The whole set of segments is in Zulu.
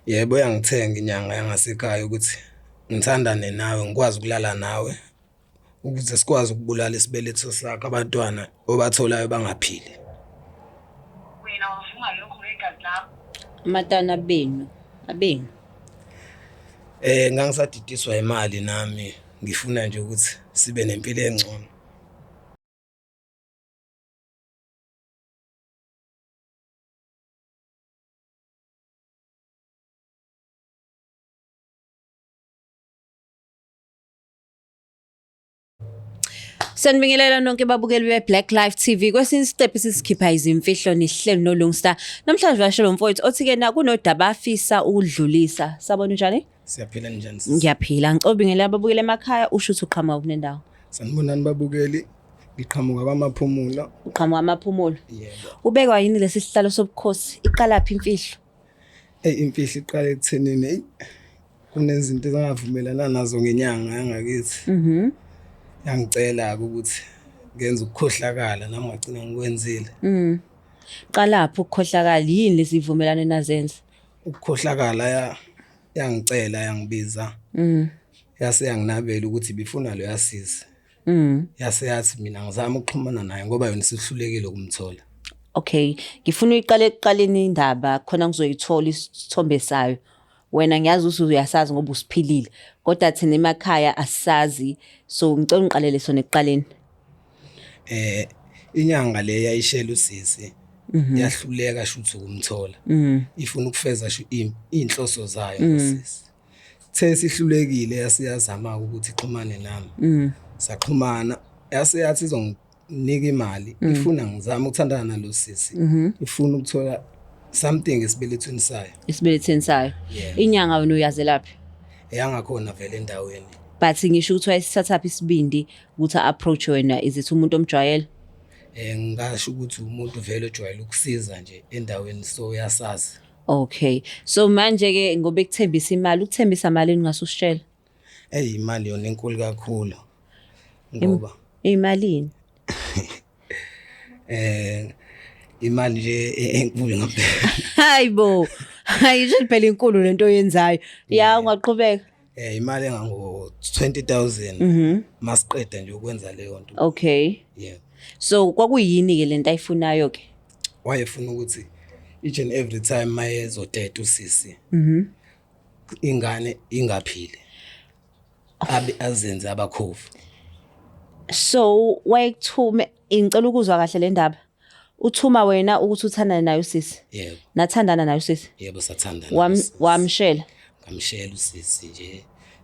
Yebo, yangithenga inyanga yangasekhaya ukuthi ngithandane nawe ngikwazi ukulala nawe ukuze sikwazi ukubulala isibeletho sakho abantwana obatholayo bangaphili. Wena wavuma lokho ngegazi lakho. Amatana benu, abenu. Ngangisadidiswa imali nami ngifuna nje ukuthi sibe nempilo engcono. Sanibingelela nonke babukeli be-Black Life TV. Kwesinye isiqephu sisikhipha izimfihlo nihleli noLungstar. Namhlanje vashelo mfowethu othi-ke na kunodaba afisa ukudlulisa. Sabona unjani? Siyaphila njani sisi? Ngiyaphila. Ngicela ubingelela ababukeli emakhaya usho ukuthi uqhamuka kunendawo. Sanibonani babukeli, ngiqhamuka kwaMaphumulo. Uqhamuka amaphumulo. Yebo. Ubekwa yini lesi sihlalo sobukhosi? Iqalaphi imfihlo? Eyi imfihlo iqala ekuthenini eyi kunezinto engavumelana nazo ngenyanga yangakithi. Yangicela-ke ukuthi ngenze ukukhohlakala nami ngagcina ngikwenzile. Qalaphi ukukhohlakala? Yini lesi vumelano nazenza? Ukukhohlakala ya yangicela yangibiza. Yase yanginabela ukuthi ibifuna lo yasizi. Yase yathi mina ngizama ukuxhumana naye ngoba yona isihlulekile ukumthola. Okay, ngifuna uyiqale ekuqaleni indaba khona ngizoyithola isithombe sayo. Wena ngiyazi ukuthi uyasazi ngoba usiphilile, kodwa thina emakhaya asisazi. So ngicela ungiqalele sona ekuqaleni. Inyanga le yayishela usisi yahluleka shuthi ukumthola. Ifuna ukufeza shu inhloso zayo ngosisi. The sihlulekile yasiyazama ukuthi ixhumane nami. Saxhumana yase yathi izonginika imali ifuna ngizama ukuthandana nalo sisi. Ifuna ukuthola something esibelethweni sayo. Esibelethweni sayo. Yeah. Inyanga wena uyazelaphi? Eyangakhona vele endaweni. But ngisho ukuthi wayesithathaphi isibindi ukuthi approach wena, is it umuntu omjwayele? Ngingasho ukuthi umuntu vele ojwayele ukusiza nje endaweni so uyasazi. Okay. So manje ke ngoba ekuthembisa imali, ukuthembisa malini ungasusitshela? Eyi imali yona inkulu kakhulu ngoba Imalini? Imali nje enkulu ngempela. Hayibo. Hayi nje phela inkulu lento oyenzayo. Ya ungaqhubeka. Imali engango 20,000 masiqeda nje ukwenza leyo nto. Okay. Yeah. So kwakuyini ke lento ayifunayo ke? Wayefuna ukuthi each and every time mayezoteta usisi. Ingane ingaphili. Abe azenze abakhovu. So wayekuthume, ngicela ukuzwa kahle le ndaba. Uthuma wena ukuthi uthandane naye usisi. Yebo. Nathandana naye usisi. Yebo sathandana. Wamshela. Ngamshela usisi nje.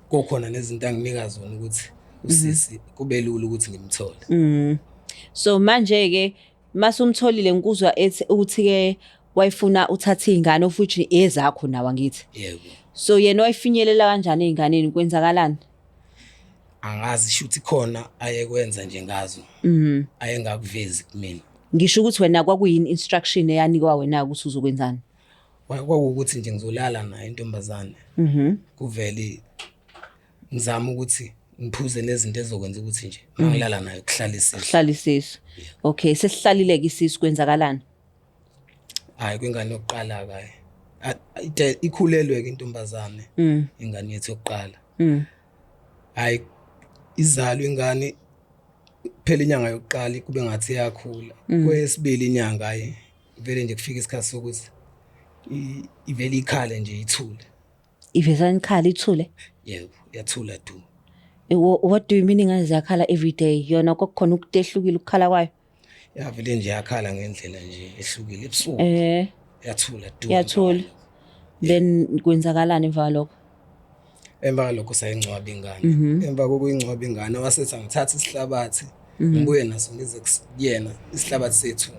Kukhona nezinto anginika zona ukuthi usisi kube lula ukuthi ngimthole. So manje ke masumtholile ngikuzwa ethi ukuthi ke wayefuna uthatha izingane futhi ezakho nawe angithi. Yebo. So yena wayefinyelela kanjani ezinganeni kwenzakalani? Angazi shuthi khona ayekwenza nje ngazo. Ayengakuvezi kumina. Ngisho ukuthi wena kwakuyini instruction eyanikwa wena ukuthi uzokwenzani? Kwakuwukuthi nje ngizolala naye intombazane. Kuvele ngizama ukuthi ngiphuze nezinto ezokwenza ukuthi nje mangilala naye kuhlala isisu. Kuhlala isisu. Okay, sesihlalile ke isisu kwenzakalani? Hayi kwingane yokuqala ke. Ikhulelwe ke intombazane. Ingane yethu yokuqala. Hayi izalwe ingane phela inyanga yokuqala kube ngathi iyakhula. Kwesibili inyanga hayi vele nje kufika isikhathi sokuthi ivele ikhale nje ithule. Ivezani ikhala ithule? Yebo, yathula du. What do you mean ingane ziyakhala every day? Yona kwakukhona ukutehlukile ukukhala kwayo? Yavele nje yakhala ngendlela nje ehlukile ebusuku. Yathula du. Yathula. Then kwenzakalani emva kwalokho? Emva kwalokho sayingcwaba ingane. Emva kokuyingcwaba ingane wasethi angithathe isihlabathi ngibuye naso ngize kuyena isihlabathi sethu.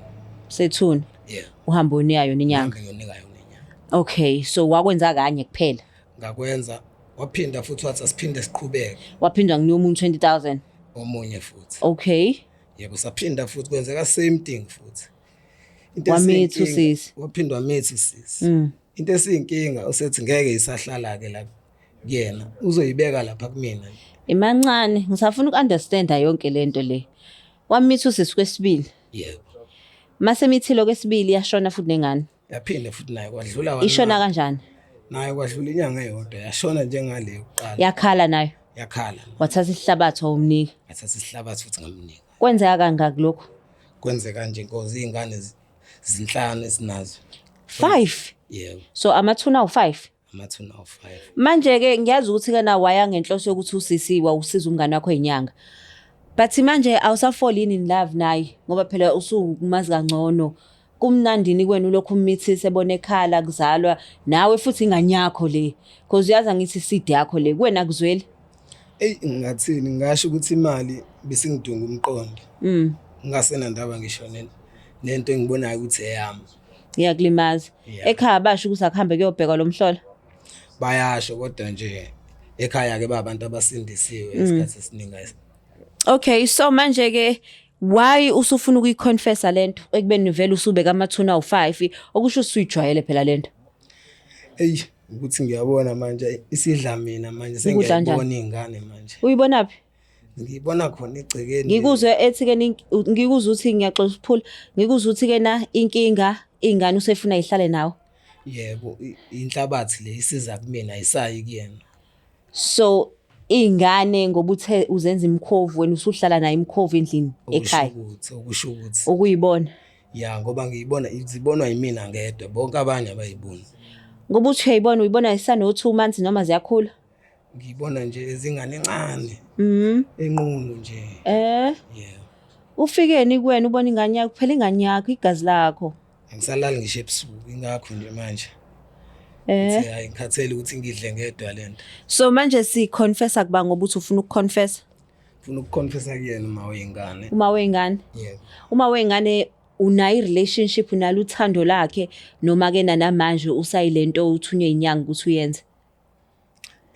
Sethuna. Yeah. Uhamba uniyayo nenyanga. Ngihambe ngiyonika yona inyanga. Okay, so wakwenza kanye kuphela. Ngakwenza waphinda futhi wathi asiphinde siqhubeke. Waphinda nginika umuntu 20,000. Omunye futhi. Okay. Yebo saphinda futhi kwenzeka same thing futhi. Into Wamitha usisi. Waphinda wamitha usisi. Into esiyinkinga usethi ngeke isahlala ke la kuyena uzoyibeka lapha kumina. Imancane ngisafuna ukunderstanda yonke lento le. Wamitha usisi kwesibili. Yebo. Mase mithilo kwesibili yashona futhi nengane. Yaphinda futhi naye kwadlula Ishona kanjani? Nayo kwadlula inyanga eyodwa yashona njengale yokuqala. Yakhala nayo. Yakhala. Wathatha isihlabathi wawumnika. Ngathatha isihlabathi futhi ngamnika. Kwenzeka kangaki lokho? Kwenzeka nje inkozi iy'ngane zinhlanu esinazo. 5. Yebo. So amathuna awu5. Amathuna awu-5. Manje ke ngiyazi ukuthi kana waya ngenhloso yokuthi usisi wawusiza umngane wakho enyanga. But manje awusafall in love naye ngoba phela usumazi kangcono. Kumnandini kwenu lokhu umithise ebona ekhala kuzalwa nawe futhi ingane yakho le. Because uyazi angithi seed yakho le kuwena kuzweli. Eyi ngingathini ngingasho ukuthi imali besingidunga umqondo. Ngingasenandaba ngisho nento engibonayo ukuthi eyami. Iyakulimaza. Yeah. Ekhaya basho ukuthi akuhambe kuyobhekwa lo mhlola. Bayasho kodwa nje ekhaya ke babantu abasindisiwe isikhathi esiningi. Okay, so manje ke why usufuna ukuyiconfessa lento ekubeni vele usubeka amathuna awu5 okusho usuyijwayele phela lento. Eyi ukuthi ngiyabona manje isidla mina manje Ikudla kanjani? sengiyayibona iy'ngane manje. Uyibonaphi? Ngiyibona khona egcekeni. Ngikuzwe ethi ke ngikuzwe uthi ngiyaxoxa ukuphula, ngikuzwe uthi ke na inkinga ingane usefuna ihlale nawe. Yebo, inhlabathi le isiza kumina ayisayi kuyena. So ingane ngoba uthe uzenza imkhovu wena usuhlala naye imkhovu endlini ekhaya Okusho ukuthi ukuyibona. ya ngoba ngiyibona zibonwa yimina ngedwa bonke abanye abayiboni. Ngoba uthi uyayibona uyibona isano 2 months noma ziyakhula. Ngiyibona nje ezingane encane. Enqunu nje. Eh. Yeah. Ufikeni kuwena ubona ingane yakho phela ingane yakho igazi lakho. Angisalali ngisho ebusuku ingakho nje manje. Ngithi hayi ngikhathele ukuthi ngidle ngedwa lento. So manje si confessa kuba ngoba uthi ufuna ukuconfessa Ufuna ukuconfessa kuyena uma wengane. uma wengane. Yebo. Uma wengane unayo relationship unalo uthando lakhe noma ke namanje usayilento uthunywe inyanga ukuthi uyenze.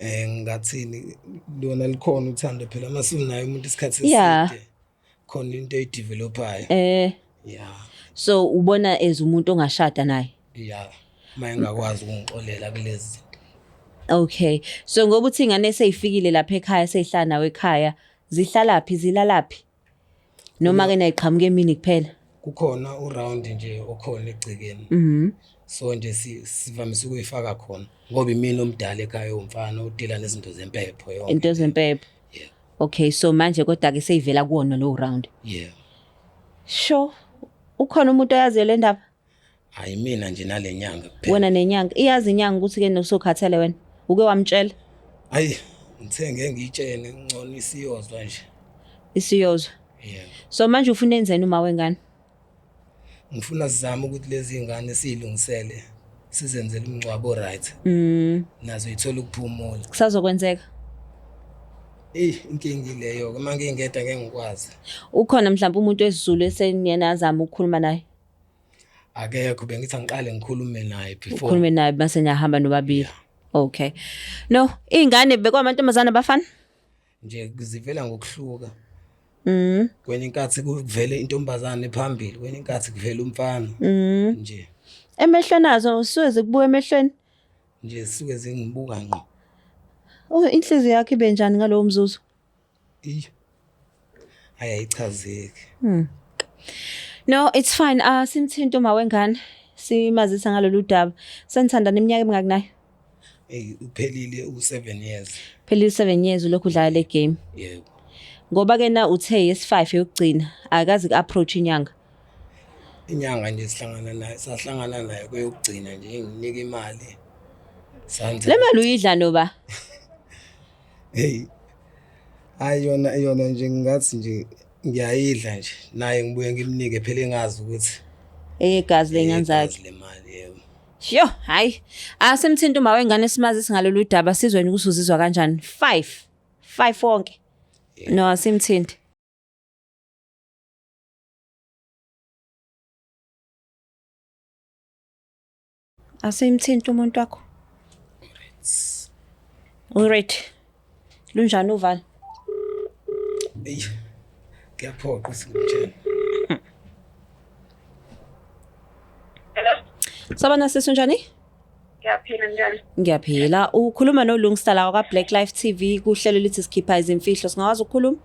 Ngingathini lona likhona uthando phela mase unayo umuntu isikhathi Yeah. eside. Khona into oyidevelopayo. Yeah. So ubona as umuntu ongashada naye. Yeah. Mayengakwazi ukungixolela kulezi zinto. Okay. So ngoba uthi ingane seyifikile lapha ekhaya seyihlala nawe ekhaya, zihlalaphi zilalaphi? Noma ke nayiqhamuka emini kuphela. Kukhona uround nje okhona egcekeni. So nje sivamise ukuyifaka khona ngoba imina omdala ekhaya umfana odila nezinto zempepho yonke. Into zempepho. Yeah. Okay, so manje kodwa ke seyivela kuwona lo round. Yeah. Sure. Ukhona umuntu oyaziyo le ndaba? Hayi mina nje nalenyanga kuphela. Wena nenyanga. Iyazi inyanga ukuthi ke nosokhathele wena. Uke wamtshela? Hayi ngithe ngeke ngiyitshene ngcono isiyozwa nje. Isiyozwa. Yeah. So manje ufuna enzeni uma wengane? Ngifuna sizame ukuthi lezi ingane siyilungisele sizenzele umngcwabo right. Nazo ithola ukuphumula. Kusazokwenzeka. Inkinga ileyo ke manje ngingedwa ngeke ngikwazi. Ukhona mhlawumbe umuntu wesiZulu eseniyena azama ukukhuluma naye? Akekho bengithi angiqale ngikhulume naye before. Ukhulume naye bese niyahamba nobabili. Okay. No, ingane bekwamantombazana bafana? Nje zivela ngokuhluka. Kwenye inkathi kuvele intombazane phambili, kwenye inkathi kuvele umfana. Nje. Emehlweni azo usuke zikubuka emehlweni? Nje sisuke zingibuka ngqo. Oh, inhliziyo yakho ibe njani ngalowo mzuzu? Hayi ayichazeki. No, it's fine. Simthinta uma wengane. Simazisa ngalolu daba. Senithandana iminyaka emingaki naye? Uphelile u7 years. Phelile 7 years ulokhu udlala le game. Yebo. Ngoba ke na uthe yes5 yokugcina akazi ku-approach inyanga. Inyanga nje sihlangana naye, sahlangana naye kweyokugcina nje nginika imali. Sanze. Le mali uyidla noba? Hey. Hayi yona nje ngingathi nje ngiyayidla nje naye ngibuye ngimnike phela engazi ukuthi eyegazi lengane zakhe. Le mali yebo. Sho, hayi. Asemthinta uma wengane simazi singalolu daba sizweni ukuthi uzizwa kanjani. 5. 5 wonke. No, asimthinti. Asimthinti umuntu wakho. Alright. Lunjani uvalo? Ey. Kuyaphoqa ukuthi ngimtshele. Hello. Sabona sisi unjani? Ngiyaphila njani? Ngiyaphila. Ukhuluma noLungsta la kwa Black Life TV kuhlelo lithi sikhipha izimfihlo. Singakwazi ukukhuluma?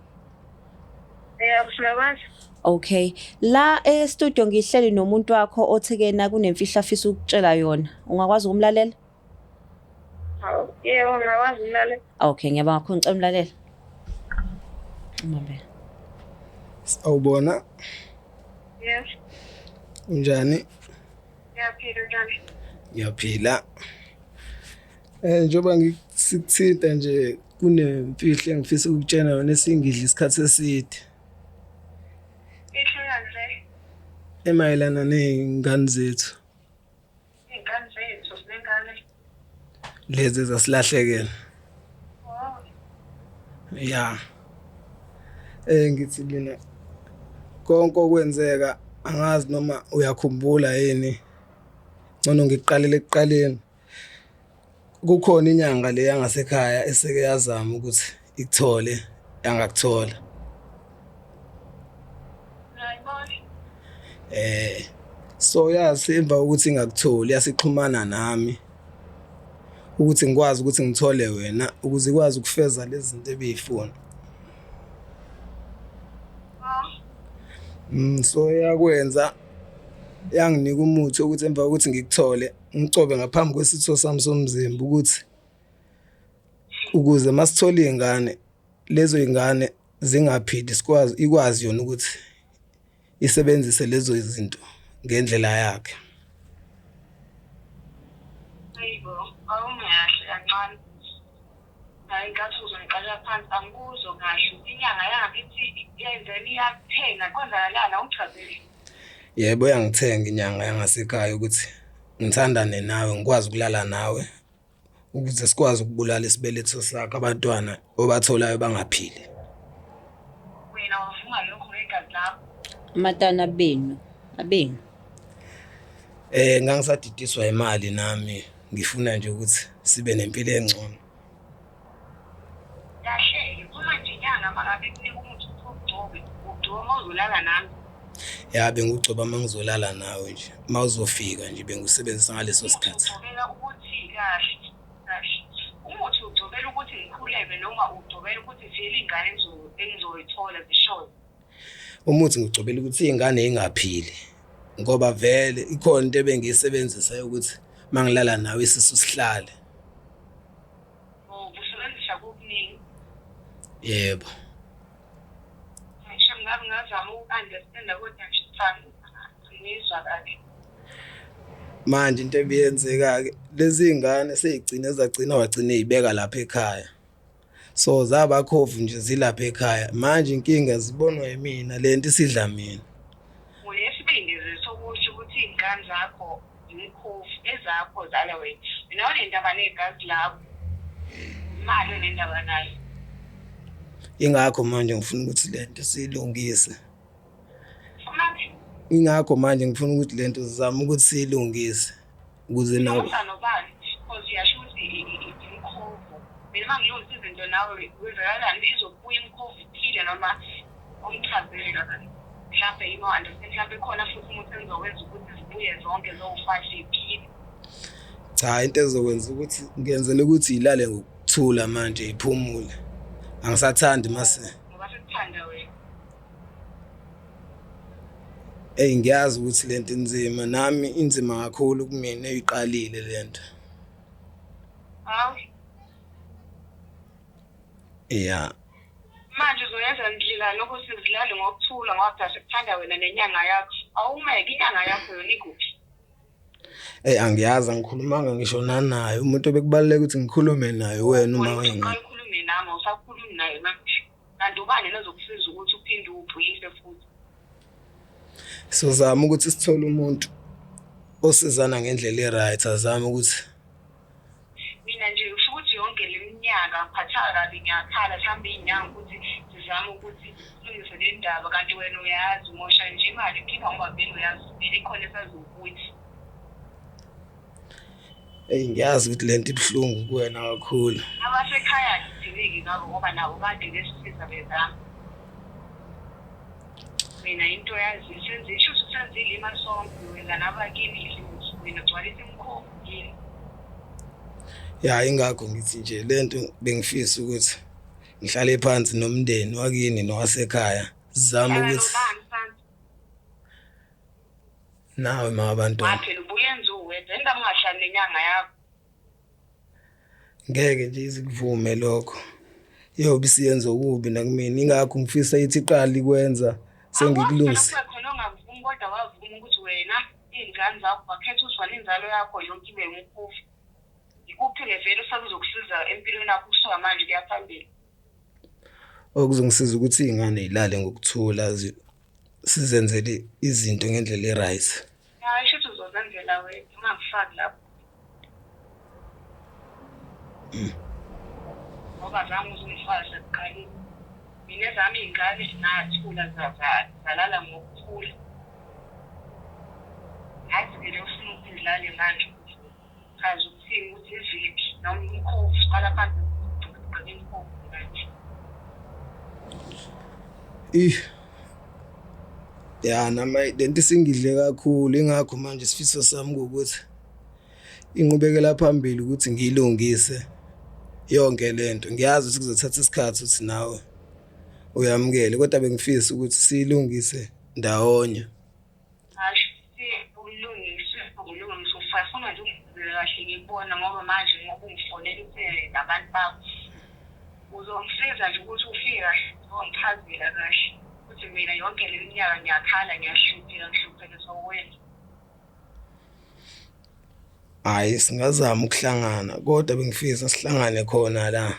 Yebo, siyakwazi. Okay. La e studio ngihleli nomuntu wakho othi ke na kunemfihlo afisa ukutshela yona. Ungakwazi ukumlalela? Hawu, yebo ngingakwazi ukulalela. Okay, ngiyabonga kakhulu ngicela umlalele. Umambe. Sawubona. Yes. Unjani? Ngiyaphila njani? Ngiyaphila. Njengoba ngisikuthinta nje kunemfihlo engifisa ukukutshena yona esingidla isikhathi eside. Imfihlo yani le? Emayelana ney'ngane zethu. Iy'ngane zethu sinengane. Lezi ezasilahlekela. Oh. Ya. Ngithi mina konke okwenzeka angazi noma uyakhumbula yini. Ngcono ngikuqalele ekuqaleni. Kukhona inyanga le yangasekhaya eseke yazama ukuthi ikuthole yangakuthola. So yazi emva kokuthi ingakutholi yasixhumana nami ukuthi ngikwazi ukuthi ngithole wena ukuze ikwazi ukufeza lezi zinto ebiyifuna. So yakwenza yanginika umuthi ukuthi emva kokuthi ngikuthole ngigcobe ngaphambi kwesitho sami somzimba ukuthi ukuze masithola iy'ngane lezo y'ngane zingaphili sikwazi ikwazi yona ukuthi isebenzise lezo zinto ngendlela yakhe. Hayibo, awungahle kancane. Hayi ngathi uzongiqalela phansi angikuzwa kahle. Inyanga yangakithi yenzeni iyakuthenga kwenzakalani awungichazeli. Yebo yangithenga inyanga yangasekhaya ukuthi ngithandane nawe ngikwazi ukulala nawe ukuze sikwazi ukubulala isibeletho sakho abantwana obatholayo bangaphili. Wena wavuma lokho ngegazi lakho. Amatana abenu, abenu. Ngangisadidiswa imali nami ngifuna nje ukuthi sibe nempilo engcono. Kahle-ke uma nje inyanga uma ngabe ikunika umuthi ukuthi ugcobe, ugcoba uma uzolala nami. Ya bengugcoba uma ngizolala nawe nje, uma uzofika nje bengiwusebenzisa ngaleso sikhathi. Ugcobela ukuthi kahle kahle. Umuthi ugcobela ukuthi ngikhulelwe noma ugcobela ukuthi vele ingane engizoyithola zishone. Umuthi ngigcobela ukuthi iy'ngane y'ngaphili ngoba vele ikhona into ebengiyisebenzisa yokuthi uma ngilala nawe isisu sihlale. Oh, busebenzisa kokuningi. Yebo. Ngisho ngabe ngazama uku-understanda kodwa nje cha ngizwa kahle. Manje into ebiyenzeka-ke lezi ngane seyigcine zagcina wagcina ey'beka lapha ekhaya. So zaba khovu nje zilapha ekhaya. Manje inkinga zibonwa yimina lento isidla mina. Unesibindi sokusho ukuthi iy'ngane zakho imikhovu ezakho zala wena. Wena unendaba negazi lakho. Imali onendaba nayo. Ingakho manje ngifuna ukuthi lento siyilungise. Manje Ingakho manje ngifuna ukuthi lento sizame ukuthi siyilungise ukuze nawe ulungisa nobani? Because uyasho ukuthi imikhovu. Mina uma ngilungisa izinto nawe kwenzakalani izobuya imikhovu iphile noma umchazele kabanzi. Mhlampe you know understand mhlampe khona futhi umuthi engizowenza ukuthi zibuye zonke zowu-five ziphile. Cha, into ezokwenza ukuthi ngenzele ukuthi ilale ngokuthula manje iphumule. Angisathandi mase. Ngoba sekuthanda wena. Eyi ngiyazi ukuthi lento inzima nami inzima kakhulu kumina eyiqalile lento. Hawu. Ya. Manje uzoyenza ndlela lokho sizilale ngokuthula ngoba phela sekuthanda wena nenyanga yakho. Awumeke inyanga yakho yona ikuphi? Eyi angiyazi angikhulumanga ngisho nanaye umuntu ebekubaluleka ukuthi ngikhulume naye wena uma Wena wengane. uqala ukhulume nami awusakhulumi naye manje. Kanti ubani nozokusiza ukuthi uphinde ubuyise futhi? Sizama ukuthi sithole umuntu osizana ngendlela e-right azame ukuthi Mina nje usho ukuthi yonke le minyaka ngiphatheka kabi ngiyakhala mhlawumbe iy'nyanga ukuthi sizame ukuthi silungise le ndaba kanti wena uyazi umosha nje imali ukhipha ngoba vele uyazi vele ikhona esazobuya. Eyi ngiyazi ukuthi lento ibuhlungu kuwena kakhulu. Abasekhaya akudingeki ngabo ngoba nabo kade besisiza bezama. Mina into yazi senzile shuthi usenzile imali sonke wena nabakini idlozi wena ugcwalisa imikhovu yini. Ya ingakho ngithi nje lento bengifisa ukuthi ngihlale phansi nomndeni wakini nowasekhaya sizame Hlala ukuthi nobani phansi? nawe ma abantwana. Phela ubuyenza uwedwa indaba ungahlali nenyanga yakho. Ngeke nje izikuvume lokho. Iyobe isiyenza okubi nakumina ingakho ngifisa ithi iqala ikwenza sengikulungise. Akwazi khona ongakuvumi kodwa wavuma ukuthi wena iy'ngane zakho wakhetha ukuthi wena inzalo yakho yonke ibe umkhufu. Ikuphi-ke vele osekuzokusiza empilweni yakho kusuka manje kuya phambili? Okuzongisiza ukuthi iy'ngane y'lale ngokuthula sizenzele izinto ngendlela e-right. Hayi shuthi uzozenzela wena ungangifaki lapho. Ngoba zange uze ungifake sekuqaleni. Mina ezami iy'ngane ngathula zalala ngokuthula. Ngazi-ke le ufuna ukuthi ngilale manje ukuthi chaza ukuthini ukuthi iziphi noma umkhovu siqala phansi ugcine imikhovu manje. Ih. Ya nama lento isingidle kakhulu ingakho manje isifiso sami ukuthi inqubekela phambili ukuthi ngiyilungise yonke lento. Ngiyazi ukuthi kuzothatha isikhathi ukuthi nawe uyamukele kodwa bengifisa ukuthi siyilungise ndawonye. Hayi ukulungisa ukulungisa ufuna nje ungizwe kahle ngikubona ngoba manje ngoba ungifonela uthe nabantu bakho uzongisiza nje ukuthi ufike kahle uzongichazela kahle ukuthi mina yonke le minyaka ngiyakhala ngiyahlupheka ngihluphekiswa uwena. Hhayi singazama ukuhlangana kodwa bengifisa sihlangane khona la.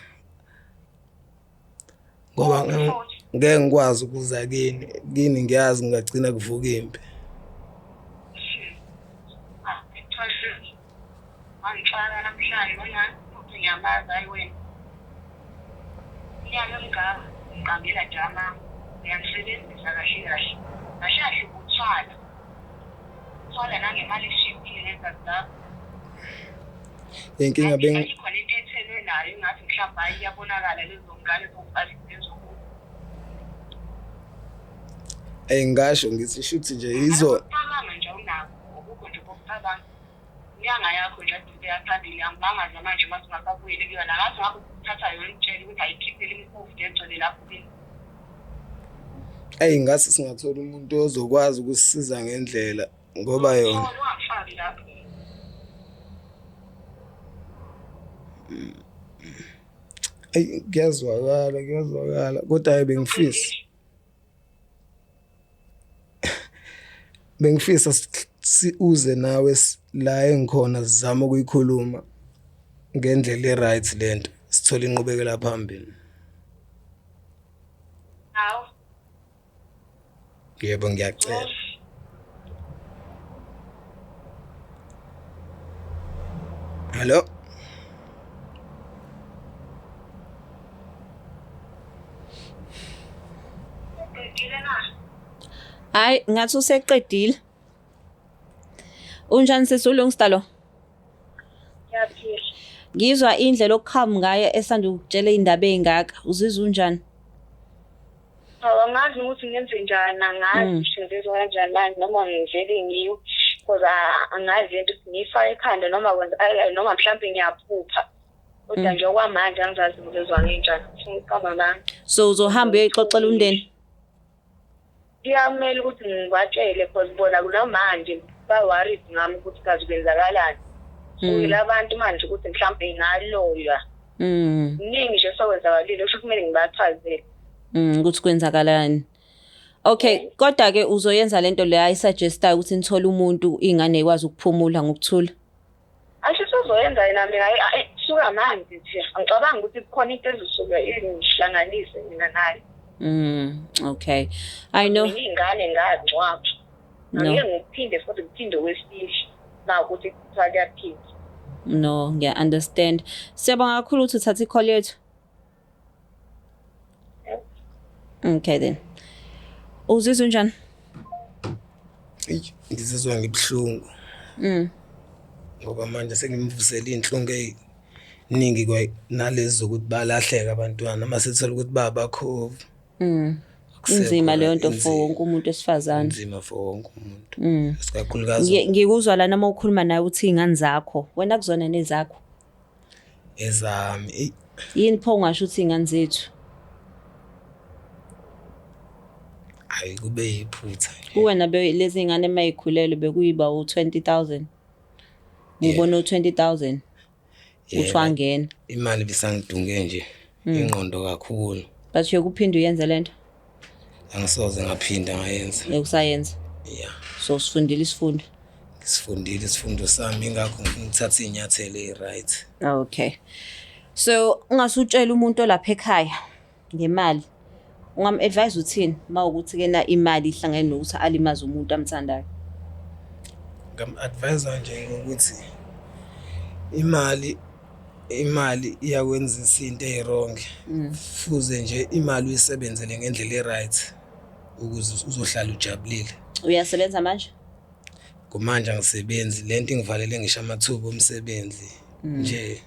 Ngoba ngeke ngikwazi ukuza kini, kini ngiyazi ngingagcina kuvuka impi. Wangixaka namhlanje nongathi ngiyamazi hayi wena. Iminyaka emingaka ngiqambela nje amanga. Uyangisebenzisa kahle kahle. Kahle kahle ubuthwala. Uthwala nangemali eshibhile ngegazi lakho. Inkinga beng Ayikho nento ethelwe nayo engathi mhlawumbe hayi iyabonakala lezo ngane zokuthi. Eyi ngingasho ngithi shuthi nje yizo Ukucabanga nje awunakho, akukho nje kokucabanga. Inyanga yakho nje ade ibeka phambili angimangaza manje uma singasabuyeli kuyona. Angazi ngabe uthatha yona ukutshela ukuthi ayikhiphele imikhovu egcwele lapho kini. Eyi ngathi singathola umuntu ozokwazi ukusisiza ngendlela ngoba yona Thola ungangifaki lapho. Eyi kuyazwakala kuyazwakala kodwa hhayi bengifisa bengifisa uze nawe la engikhona sizame ukuyikhuluma ngendlela e-right lento sithole inqubekela phambili. Hawu. Yebo ngiyacela. Hello. Hayi ngathi useqedile. Unjani sisi uLungsta lo? Ngiyaphila. Ngizwa indlela okuqhamu ngayo esanda ukutshela indaba ezingaka. Uzizwa unjani? Hawu angazi ukuthi ngenze njani, angazi ukuthi ngizizwa kanjani manje noma ngivele ngiwe because angazi lento ukuthi ngiyifake ekhanda noma kwenza noma mhlawumbe ngiyaphupha. Kodwa nje okwamanje angizazi ngizizwa nginjani, ngifuna ukuqamba amanga. So uzohamba uyoyixoxela umndeni? Kuyamele ukuthi ngibatshele because bona kunamanje ba-worried ngami ukuthi kazi kwenzakalani. Sukile abantu manje ukuthi mhlawumbe ngaloywa. Kuningi nje osokwenzakalile kusho kumele ngibachazele. Ukuthi kwenzakalani. Okay, kodwa ke uzoyenza lento le ayisuggestayo ukuthi nithole umuntu ingane ikwazi ukuphumula ngokuthula. Asho uzoyenza yena mina suka manje nje angicabangi ukuthi kukhona into ezosuke ingihlanganise mina naye. Okay. I know. Mina iy'ngane ngangcwaba. No. Angeke ngiphinde futhi ngiphinde okwesibili uma ukuthi kuthiwa kuyaphinda. No, ngiya understand. Siyabonga kakhulu ukuthi uthathe i-call yethu. Okay then. Uzizwa unjani? Eyi, ngizizwa ngibuhlungu. Ngoba manje sengimvusele iy'nhlungu ey'ningi nalezi zokuthi balahleka abantwana uma sethola ukuthi babakhovu. Inzima leyo nto for wonke umuntu wesifazane. Inzima for wonke umuntu. Isikakhulukazi Ngikuzwa lana uma ukhuluma naye uthi iy'ngane zakho. Wena kuzona nezakho. Ezami. Eyi. Yini pho ungasho ukuthi iy'ngane zethu? Hhayi kube yiphutha nje. Kuwena lezi iy'ngane uma y'khulelwe bekuyiba u-20,000. Ubona u-20,000. Uthi wangena. Imali bisangidunge nje ingqondo kakhulu. But yokuphinde uyenze lento? Angisoze ngaphinda ngayenza. Ngeke usayenza. Yeah. So sifundile isifundo. Ngisifundile isifundo sami, ingakho ngifuna ukuthatha iy'nyathelo ey'right. Okay. So ungasutshela umuntu olapha ekhaya ngemali. Ungam-advise uthini mawukuthi ke na imali ihlangene nokuthi alimaze umuntu amthandayo? Ngam-advise nje ngokuthi imali iyakwenzisa into eyi-wrong. Fuze nje imali uyisebenzele ngendlela e-right ukuze uzohlala ujabulile. Uyasebenza manje? Kumanje angisebenzi, lento ingivalele ngisho amathuba omsebenzi nje,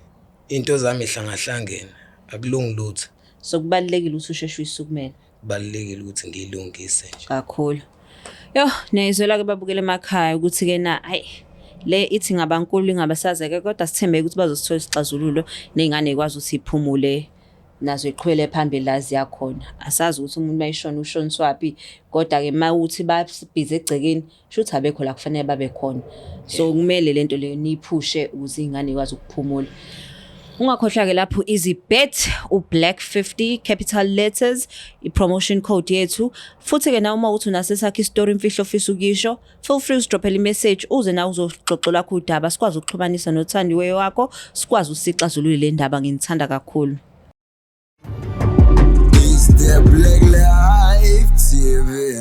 into zami ihlangahlangene, akulungi lutho. So kubalulekile ukuthi usheshe uyisukumele. Kubalulekile ukuthi ngiyilungise nje. Kakhulu. Yo, niyayizwela ke babukele emakhaya ukuthi ke na hayi le ithi ngabankulu ingabasazeke, kodwa sithembe ukuthi bazosithola isixazululo nezingane ikwazi ukuthi iphumule nazo iqhwele phambili la ziyakhona. Asazi ukuthi umuntu mayishona ushoniswaphi, kodwa ke mawuthi babhizi egcekeni shuthi abekho la kufanele babe khona. So kumele lento leyo niyiphushe ukuze ingane ikwazi ukuphumula. Ungakhohlwa ke lapho Easy Bet uBlack 50 capital letters i-promotion code yethu. Futhi ke nawe uma uthi unasesakho isitori, imfihlo ofisa ukisho, feel free usidrophele imessage uze nawe uzoxoxela lakho udaba, sikwazi ukuxhumanisa nothandiweyo wakho, sikwazi usixazulule le ndaba. Nginithanda kakhulu. It's the Black Life TV.